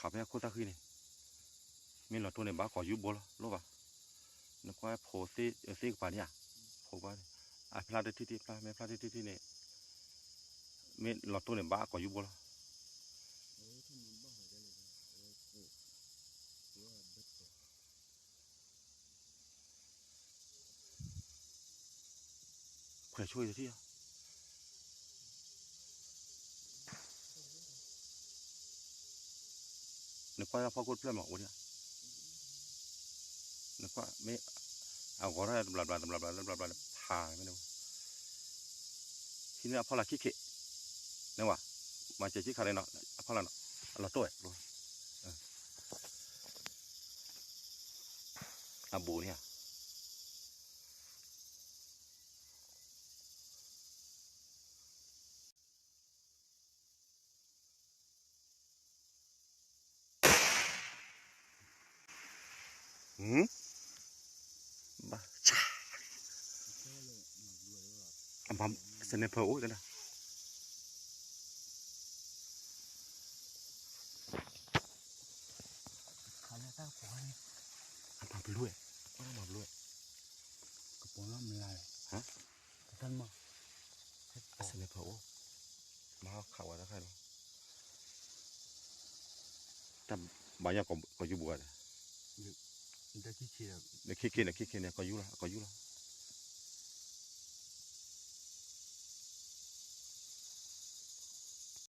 ပာ်ဖဲအခိၣ်သၣ်ဃံန့ၣ်, မ့ၢ်လီၤတိၢ်န့ၣ် ဘၣ်ကိးယူဘိလီၤ, လိၣ်ဘၣ်. နကွၢ်ဖိသ့ၣ်ကပၤန့ၣ်ဧါ, ဖိဘၣ်န့ၣ်, အဖျါတထံၣ်ထံၣ် ဖျါ မ့ၢ်ဖျါတထံၣ်ထံၣ်န့ၣ်, မ့ၢ်လီၤတိၢ်န့ၣ် ဘၣ်ကိးယူဘိလီၤ. ခွဲးဆိတထံၣ်ဧါ. နကွၢ်ဖီခိၣ်တဖျၢၣ်မးအိၣ်ဒံးဧါ. နကွၢ်မ့ၢ်အဂီၤထီၣ်တဘျီဘျီ တဘျီဘျီ တဘျီဘျီ ဖးမ့ၢ်န့ၣ်, ဟံးန့ၢ်အဖီလာ်ခံခ့, န့ၣ်ဝဲ, မၤစဲၤခံခါလီၤနီၤ အဖီလာ်နီၤ, အလီၤတိၢ်ဝဲ, အဘူးန့ၣ်ဧါ. ဘၣ်ဆၣ်, အမၤ sniper အိၣ်တဒၣ်, အမၤဘျုးဝဲ, အမၤဘျုးဝဲ, ကပီၤလီၤမလါ, အ sniper အိၣ်, မၤခးဝဲတခါလီၤ. တၢ်ဘါယွၤကီၢ်ယူဘိဒီး, ခံခ့န့ၣ် ခံခ့န့ၣ် ကီၢ်ယူလီၤ ကီၢ်ယူလီၤ.